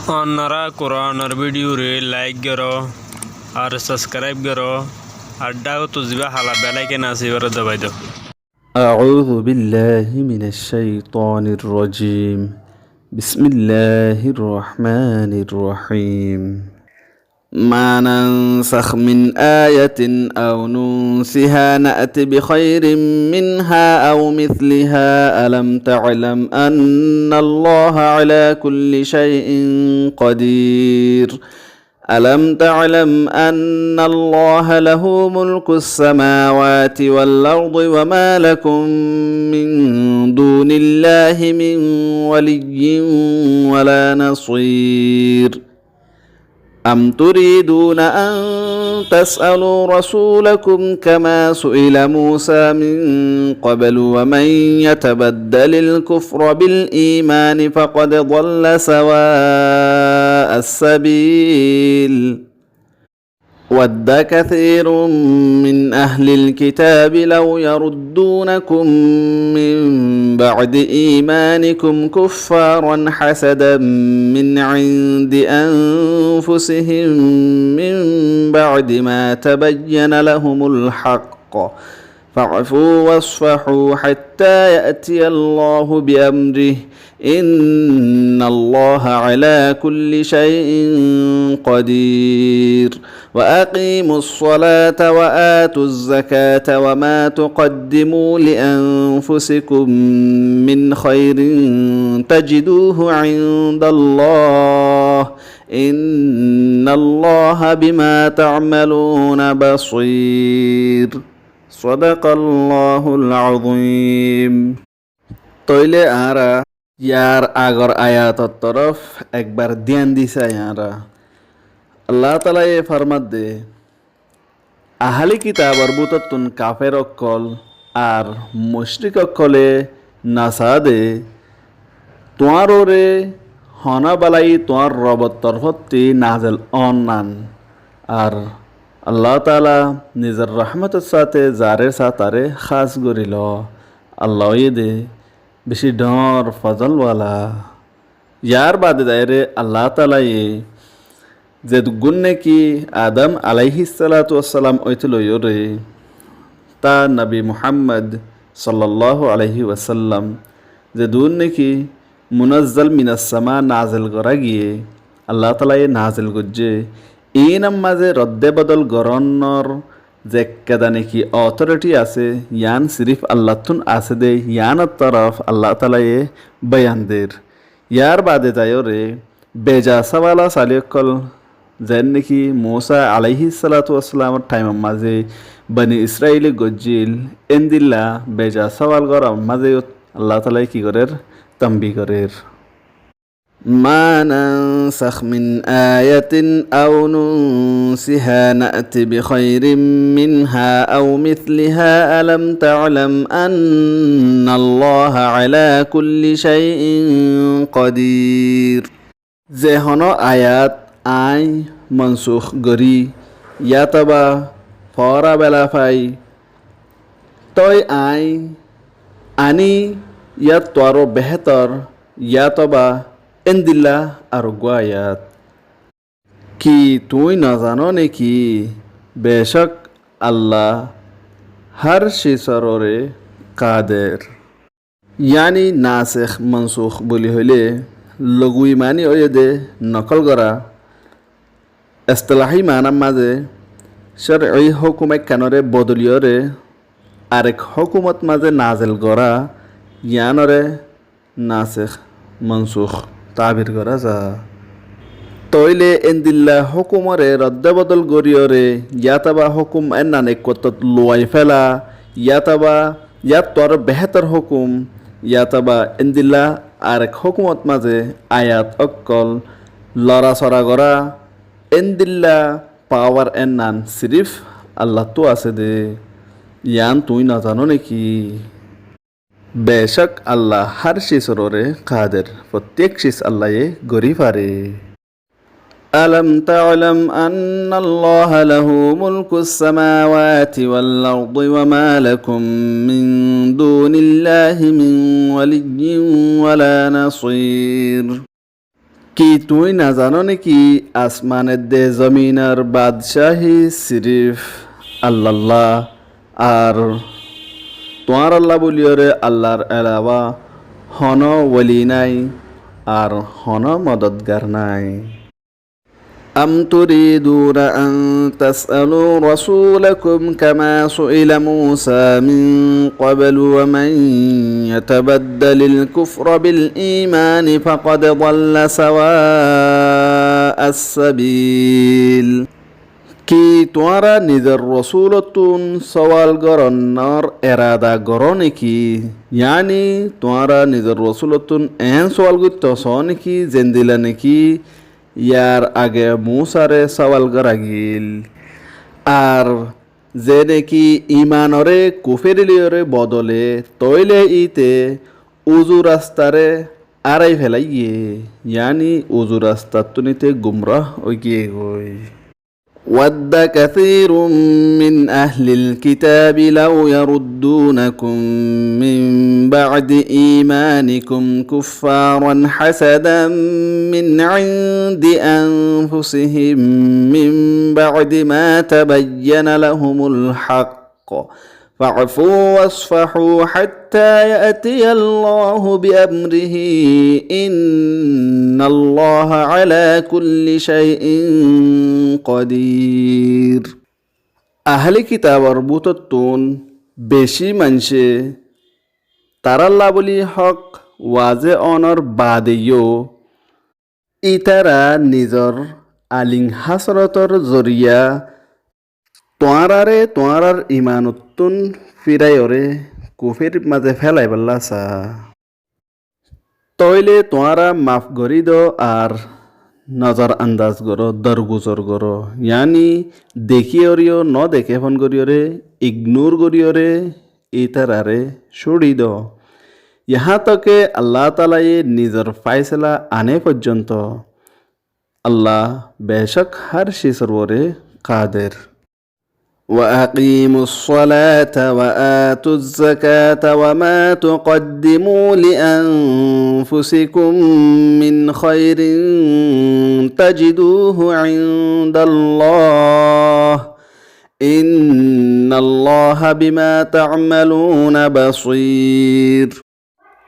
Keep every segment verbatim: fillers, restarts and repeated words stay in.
Ónora Kuranor video re like goró, ar subscribe goró, ar dhágottú zibá hala bell icon asé, ibáre dabai do. أعوذ بالله من الشيطان الرجيم. بسم الله الرحمن الرحيم. ما ننسخ من آية أو ننسها نأت بخير منها أو مثلها ألم تعلم أن الله على كل شيء قدير. ألم تعلم أن الله له ملك السماوات والأرض وما لكم من دون الله من ولي ولا نصير. أم تريدون أن تسألوا رسولكم كما سئل موسى من قبل ومن يتبدل الكفر بالإيمان فقد ضل سواء السبيل. ود كثير من أهل الكتاب لو يردونكم من بعد إيمانكم كفارا حسدا من عند أنفسهم من بعد ما تبين لهم الحق فاعفوا واصفحوا حتى يأتي الله بأمره إن الله على كل شيء قدير. وأقيموا الصلاة وآتوا الزكاة وما تقدموا لأنفسكم من خير تجدوه عند الله إن الله بما تعملون بصير. صدق الله العظيم. Tóile añára yar agor ayator torof ekbar dián di sai añára. Allah taalaye formadde, ahali kitabor bútottún kafer ókkol ar mucrik ókkole nasaáde, tuáñrore honó bálai tuáñr Robor torfótti nazel ónnan. Ar Allah taala nizor rahmotor sáte zare saá tare hás gorílo. Allah óiye de beci dhoóñr fozolwala. Yar bade zaiyóre Allah taalaye zeduggún neki Adam alaihissalatu wassalam óite loiyóre ta Nabi Muhammad sallallahu alaihi wasallam zeduggún neki munazzal minassama nazel gorá giyé, Allah taalaye nazel goijjé, iínor mazé rodde bodol gorónor zekkeda neki authority asé, yián sirif Allattún asé de, yiánor torof Allah taalaye boyan der. Yar bade zaiyóre beja sawal asali ókkol, zen neki Musa alaihissalatu wassalamor thaimor mazé Bani Israile goijjíl, endilla beja sawal gorár mazé yó Allah taalaye ki gorér? Tambi gorér. ما ننسخ من آية أو ننسها نأت بخير منها أو مثلها ألم تعلم أن الله على كل شيء قدير. Ze honó ayat aññí mansuk gorí, yátoba foóra bela fai, tói aññí aní yáttu aró behétor, yátoba éndilla ar uggúa ayat. Ki tuñí nozanó né ki? Becók Allah hár cisór uore kader. Yáni nasekh mansukh buli hoilé luguwi maáni óiye dé nokól gorá, estilahí maánar mazé cór'i hókum ekkánoré bodoliyóre arek hókumot mazé nazel gorá, yiánoré nasekh mansukh tabir gorá za. Tóile endilla hókumoré roddé bodol goríyoré yátoba hókum ennan ekkuattot luwai féla, yátoba yáttu aró behétor hókum, yátoba endilla arek hókumot mazé ayat ókkol lorasora gorá, endilla pawar ennan sirif Allattú asé dé. Yián tuñí nozanó né ki? Becók Allah hár cisór uore kader, fottíek cis Allaye gorí fare. ألم تعلم أن الله له ملك السماوات والأرض وما لكم من دون الله من ولي ولا نصير. Ki tuñí nazanó né ki asmanor de zominor badcáhi sirif Allallá, ar tuáñrallá bóliyoré Allar elawa honó woli nái, ar honó modotgar nái. أم تريدون أن تسألوا رسولكم كما سئل موسى من قبل ومن يتبدل الكفر بالإيمان فقد ضل سواء السبيل. Ki tuáñra nizor rosúlottún sóal gorónor erada goró né ki? Yaáni tuáñra nizor rosúlottún eén sóal goittó soó né ki zendila né ki yar age Musare sóal gorá giíl? Ar ze né ki imanoré kuféri loiyoré bodole, tóile íte uzu rastaré árai feláiye, yaáni uzu rastattún íte gumrah óigiyegói. ود كثير من أهل الكتاب لو يردونكم من بعد إيمانكم كفارا حسدا من عند أنفسهم من بعد ما تبين لهم الحق فاعفوا واصفحوا حتى يأتي الله بأمره إن الله على كل شيء قدير. Ahle kitabor bútottún bicí maincé tarálla bóli hók waze ónor baade yó ítara nizor aling hásorotor zoriya tuáñrare tuáñrar imanottún fíraiyóre kuférir mazé félaibálla saá. Tóile tuáñra maf gorí do ar nozor andaz goró, dorguzor goró, yaáni dekíyoré yó nódeké fon goríyoré, ignor goríyoré ítararé cúçi do. Yahá tok ke Allah taalaye nizor fáisela ané foijjonto. Allah becók hár cizor uore kader. وأقيموا الصلاة وآتوا الزكاة وما تقدموا لأنفسكم من خير تجدوه عند الله إن الله بما تعملون بصير.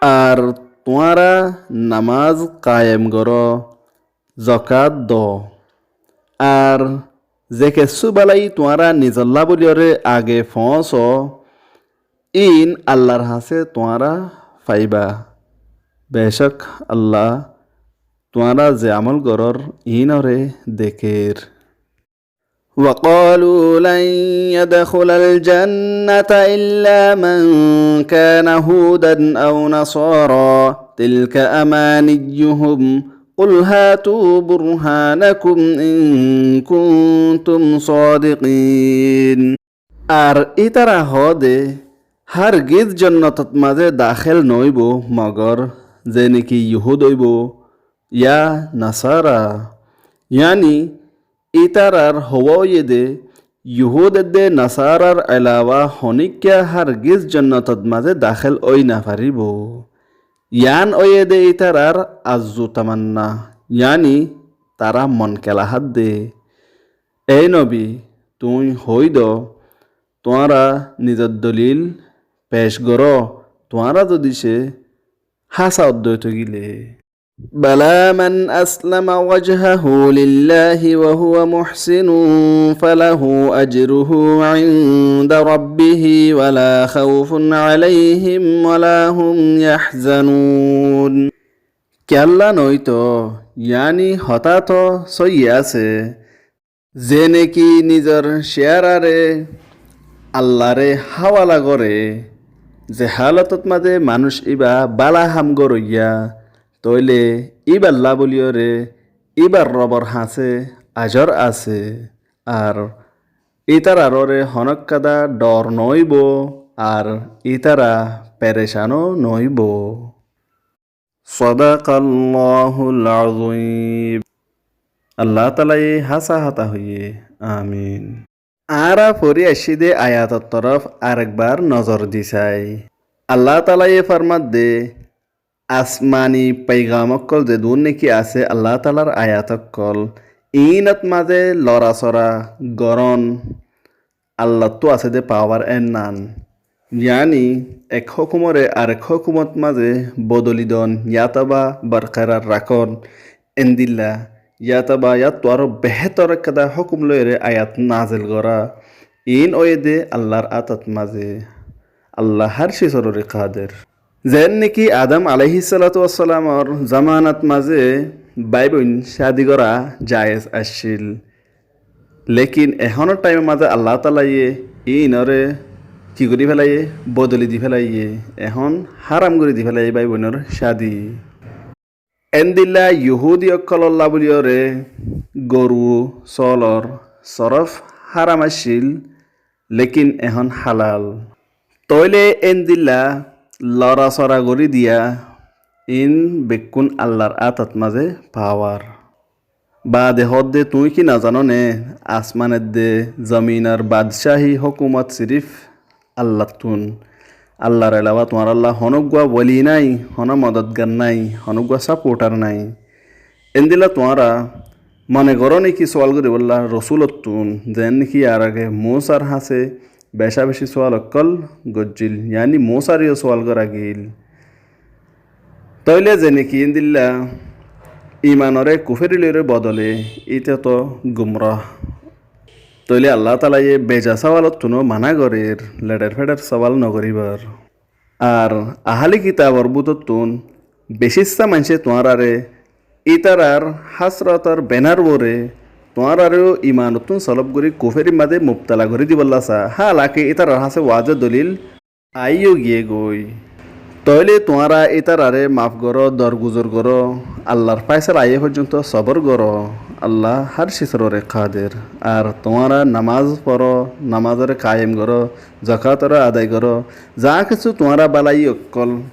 Ar tuáñra namaz kayem goró, zokát do. Ar ze kessú bálai tuáñra nizollá bóliyoré age foóñso, íin Allar hañsé tuáñra faiba. Becók Allah tuáñra ze amól gorór iínoré dekér. وقالوا لن يدخل الجنة إلا من كان هودا أو نصارى تلك أمانيهم قل هاتوا برهانكم إن كنتم صادقين. Ar ítara hoóde, hárgiz jonnotot mazé dahél noóibou mogor ze néki yuhúd óibou yá nasára. Yaáni ítarar howá óiye dé, yuhúd edde nasárar elawa honíkka hárgiz jonnotot mazé dahél ói nofaríbou. Yián óiye dé ítarar azzu tamanna, yaáni tará mon kelahádde. Éi nobi, tuñí hoóido, tuáñra nizor dolil pec goró, tuáñra zodi cé hása oddói togíle. بلى من أسلم وجهه لله وهو محسن فله أجره عند ربه ولا خوف عليهم ولا هم يحزنون. Kiyólla noóito, yaáni hotá toó sóiyi asé, ze néki nizor céararé Allaré háwala goré, ze hálotot mazé manúic íba bála ham goróiya, tóile íballá bóliyoré íbar Robor hañsé ajor asé, ar ítararoré honókkada dhor noóibou, ar ítara perecanó noóibou. صدق الله العظيم. Allah taalaye hása hotá hoiyé. Amin. Añára fori aiccí dé ayator torof arekbar nozor di sai. Allah taalaye formadde, asmani peigam ókkol zedún neki asé Allah taalar ayat ókkol, iínot mazé lorasora gorón Allattú asé dé pawar ennan. Yaáni ek hókumoré arek hókumot mazé bodoli don yátoba borkerar rakón endilla yátoba yáttu aró behétor ekkán hókum loiyóre ayat nazil gorá. Iín óiye dé Allar átot mazé. Allah hár cízor uore kader. Zeén neki Adam alaihissalatu wassalamor zomanat mazé bái boin cádi gorá jaiyes accíl. Lekin ehónor thaimor mazé Allah taalaye iínoré ki gorí félaiye? Bodoli di félaiye. Ehón háram gorí di félaiye bái boinor cádi. Endilla yuhudi ókkolólla buliyóre goru sóolor sorof háram accíl, lekin ehón halal. Tóile endilla lorasora gorí diya, iín bekkún Allar átot mazé pawar. Baade hoódde, tuñí ki nozano né, asman edde zominor badcáhi hókumot siríf Allattún. Allar elawa tuáñrálla honóggua woli nái, honó modotgar nái, honóggua saporthar nái. Endilla tuáñra mone goró né ki sual goríbolla rosúlottún, zeén neki ar age Musar hañsé becá-becí sual ókkol goijjíl, yaáni Musareyó sual gorá giíl. Tóile ze neki endilla imanoré kuféri loiyóre bodole, íte toó gumrah. Tóile Allah taalaye beja sualottúnó mana gorér, leçer-feçer sual nogoríbar. Ar ahali kitabor bútottún bicí issá maincé tuáñráre ítarar hásrotor benar uore tuáñráre yó imanottún solob gorí kuférir mazé mubtala gorí dibolla saá, hálaki ítarar hañsé waze dolil aiyó giyé goi. Tóile tuáñra ítararé maf goró, dorguzor goró, Allar fáisala aiyé foijjonto sobor goró. Allah hár cízor uore kader. Ar tuáñra namaz foró, namazoré kayem goró, zakatoré adai goró, za kessú tuáñra bálai ókkol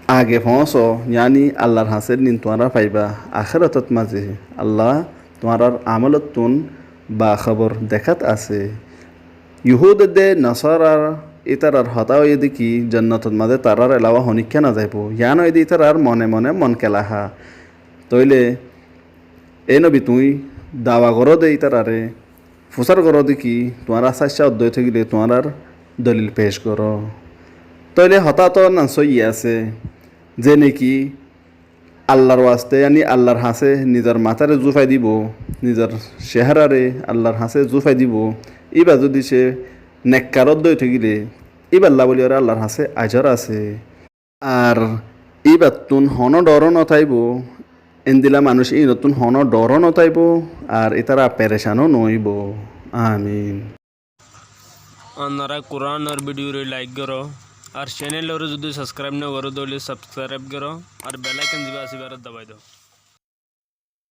age foóñso, yaáni Allar hañsé nin tuáñra faiba, akératot mazé Allah tuáñrar amolottún bakhobor dekát asé. Yuhud edde Nasarar ítarar hotá óiye dé ki, jonnotot mazé tarár elawa honíkka nozaibóu. Yián óiye dé ítarar mone mone mon kelaha. Tóile, é nobi, tuñí dawa goró dé ítararé, fusár goró dé ki, tuáñra sáicca oddo ói tákile tuáñrar dolil pec goró. Tóile hotá toó nan sóiyi asé, ze neki Allar waste, yaáni Allar hañsé nizor matháre zufai dibou, nizor céhararé Allar hañsé zufai dibou, íba zudi se nekkar óddo ói tákile, íballa buliyóre Allar hañsé ajor asé. Ar íbattún honó dhoró notáibou, endilla manúic íinottún honó dhoró notáibou, ar ítara perecanó noóibou. Amin. Ónora Kuranor bidiyore laik goró, ar cenelore zudi sabskraib nogoró dé óile sabskraib goró, ar bel aikan zibá asé íbaré dabai do.